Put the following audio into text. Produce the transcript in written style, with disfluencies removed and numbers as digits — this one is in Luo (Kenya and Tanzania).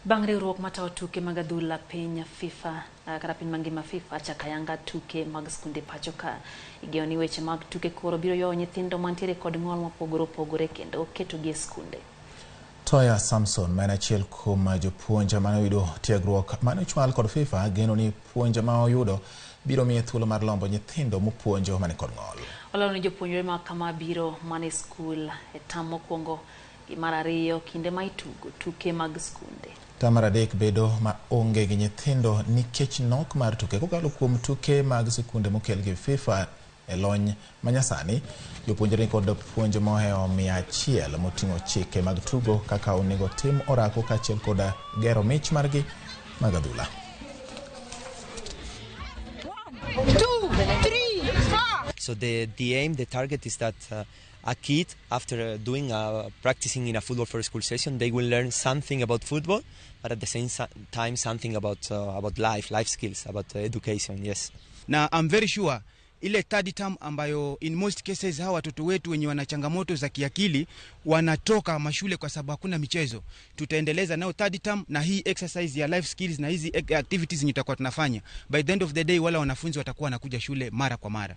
Bang' riwruok matayo tuke mag adhula piny FIFA kata piny mangima FIFA chako ayanga tuke mag skunde pacho ka. Igeno ni weche mag tuke koro biro ywayo nyithindo mantiere kod ng'ol mopogore opogore kendo ketogi e skunde. Toya Samson ma en achiel kuom jopuonj mane oyudo tiegruok mane ochwal kod FIFA geno ni puonj ma oyudo biro miye thuolo mar lombo nyithindo mopuonjo mani kod ng'ol. Olero ni jopuonjre ma kama biro mana e skul e tam mokwongo gi mar ariyo kinde ma itugo tuke mag skunde. Tam mar adek bedo ma onge gi nyithindo nikech nok mar tuke kokalo kuom tuke mag sikunde mokel gi FIFA e lony manyasani. Jopuonjre ni kod puonj mohewo 100 moting'o chike mag tugo kaka onego tim orako kaachiel kod gero mich margi mag adhula. 1, 2, 3, 4. So the aim, the target is that a kid, after doing practicing in a football for school session, they will learn something about football, but at the same time something about life, life skills, about education. Yes. Na I'm very sure ile third term ambayo in most cases hawa watoto wetu wenye wana changamoto za kiakili wanatoka mashule kwa sababu hakuna michezo, tutaendeleza nao third term na hii exercise ya life skills na hizi activities zenye tutakuwa tunafanya. By the end of the day wala wanafunzi watakuwa wanakuja shule mara kwa mara.